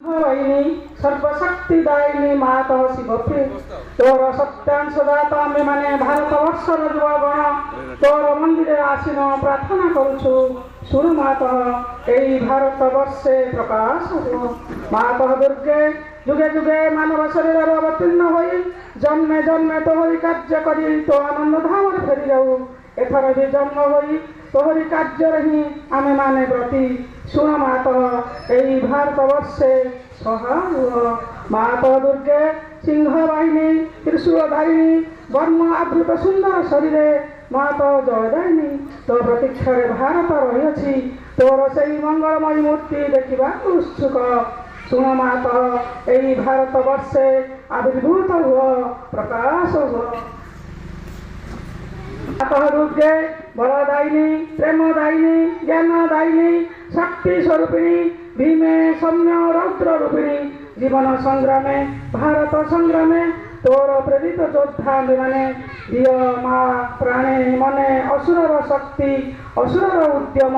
ବାହିନୀ ସର୍ବଶକ୍ତିଦାୟିନୀ ମାତଃ ଶିବପ୍ରିୟ, ତୋର ସତ୍ୟାଂଶ ଦାତ ଆମ୍ଭେମାନେ ଭାରତ ବର୍ଷର ଯୁବଗଣ ତୋର ମନ୍ଦିରରେ ଆସୀନ ପ୍ରାର୍ଥନା କରୁଛୁ। ଶୁଣ ମାତଃ, ଏଇ ଭାରତ ବର୍ଷେ ପ୍ରକାଶ ହୁଅ। ମାତଃ ଦୁର୍ଗେ, ଯୁଗେ ଯୁଗେ ମାନବ ଶରୀରରେ ଅବତୀର୍ଣ୍ଣ ହୋଇ ଜନ୍ମେ ଜନ୍ମେ ତୋହରି କାର୍ଯ୍ୟ କରି ତୋ ଆନନ୍ଦ ଧାମରେ ଫେରିଯାଉ। ଏଥର ବି ଜନ୍ମ ହୋଇ ତୋହରି କାର୍ଯ୍ୟରେ ହିଁ ଆମେମାନେ ବ୍ରତୀ। ଶୁଣ ମାତଃ, ଏଇ ଭାରତ ବର୍ଷେ ସହାୟ ହୁଅ। ମାତଃ ଦୁର୍ଗେ, ସିଂହ ବାହିନୀ ତ୍ରିଶୂଳଧାରିଣୀ, ବର୍ଣ୍ଣ ଆବୃତ ସୁନ୍ଦର ଶରୀରେ ମାତ ଜୟଦାୟିନୀ, ତୋ ପ୍ରତୀକ୍ଷାରେ ଭାରତ ରହିଅଛି। ତୋର ସେଇ ମଙ୍ଗଳମୟୀ ମୂର୍ତ୍ତି ଦେଖିବାକୁ ଉତ୍ସୁକ। ଶୁଣ ମାତଃ, ଏଇ ଭାରତ ବର୍ଷେ ଆବିର୍ଭୂତ ହୁଅ, ପ୍ରକାଶ ହୁଅ। ମାତଃ ଦୁର୍ଗେ, ବଳଦାୟିନୀ, ପ୍ରେମଦାୟିନୀ, ଜ୍ଞାନଦାୟିନୀ, ଶକ୍ତି ସ୍ୱରୂପିଣୀ, ଭୀମେ ସୌମ୍ୟ ରୌଦ୍ର ରୂପିଣୀ, ଜୀବନ ସଂଗ୍ରାମେ, ଭାରତ ସଂଗ୍ରାମେ ତୋର ପ୍ରେରିତ ଯୋଦ୍ଧା ଆମ୍ଭେମାନେ। ଦିଅ ମା ପ୍ରାଣେ ମନେ ଅସୁରର ଶକ୍ତି, ଅସୁରର ଉଦ୍ୟମ।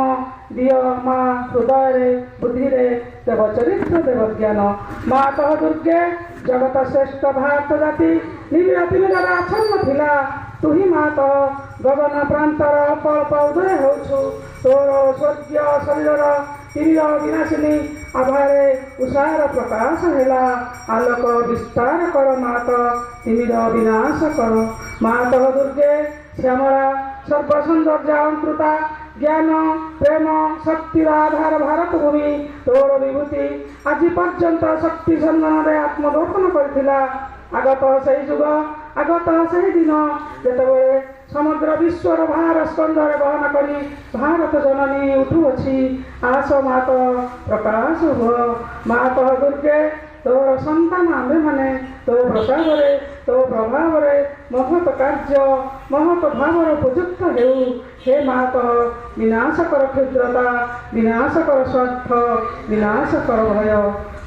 ଦିଅ ମା ହୃଦୟରେ ବୁଦ୍ଧିରେ ଦେବ ଚରିତ୍ର, ଦେବ ଜ୍ଞାନ। ମାତଃ ଦୁର୍ଗେ, ଜଗତ ଶ୍ରେଷ୍ଠ ଭାରତ ଜାତି ନିବିଡ଼ ତିମିରରେ ଆଚ୍ଛନ୍ନ ଥିଲା। ତୁହି ମାତଃ ଗଗନ ପ୍ରାନ୍ତର ଅଳ୍ପ ଉଦୟ ହେଉଛୁ। ତୋର ସ୍ୱର୍ଗୀୟ ଶରୀରର ତିମିର ବିନାଶିନୀ ଆଭାରେ ଉଷାର ପ୍ରକାଶ ହେଲା। ଆଲୋକ ବିସ୍ତାର କର ମାତ, ତିମିର ବିନାଶ କର। ମାତଃ ଦୁର୍ଗେ, ଶ୍ୟାମଳା ସର୍ବସୌନ୍ଦର୍ଯ୍ୟ ଅଳଙ୍କୃତା, ଜ୍ଞାନ ପ୍ରେମ ଶକ୍ତିର ଆଧାର ଭାରତ ଭୂମି ତୋର ବିଭୂତି ଆଜି ପର୍ଯ୍ୟନ୍ତ ଶକ୍ତି ସନ୍ଧାନରେ ଆତ୍ମଗୋପନ କରିଥିଲା। ଆଗତ ସେଇ ଯୁଗ, ଆଗତ ସେହି ଦିନ, ଯେତେବେଳେ ସମଗ୍ର ବିଶ୍ୱର ଭାର ସ୍କନ୍ଧରେ ବହନ କରି ଭାରତ ଜନନୀ ଉଠୁଅଛି। ଆସ ମାତ, ପ୍ରକାଶ ହୁଅ। ମାତଃ ଦୁର୍ଗେ, ତୋର ସନ୍ତାନ ଆମ୍ଭେମାନେ ତୋ ପ୍ରସାଦରେ, ତୋ ପ୍ରଭାବରେ ମହତ କାର୍ଯ୍ୟ ମହତ ଭାବର ଉପଯୁକ୍ତ ହେଉ। ହେ ମାତଃ, ବିନାଶ କର କ୍ଷୁଦ୍ରତା, ବିନାଶ କର ସ୍ୱାର୍ଥ, ବିନାଶ କର ଭୟ।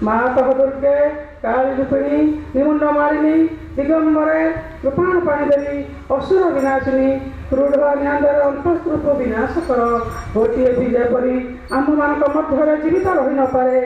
ମାତଃ ଦୁର୍ଗେ, କାଳୀ ରୂପିଣୀ, ନିମୁଣ୍ଡ ମାଳିନୀ, ଦିଗମ୍ବରେ କୃପାଣ ପାଣି ଦେବୀ, ଅସୁର ବିନାଶିନୀ, କ୍ରୂଢ଼ ନ୍ୟାନ୍ଦର ଅନ୍ତଃସ୍ତୂପ ବିନାଶ କର। ଗୋଟିଏ ବି ଯେପରି ଆମ୍ଭମାନଙ୍କ ମଧ୍ୟରେ ଜୀବିତ ରହି ନପାରେ।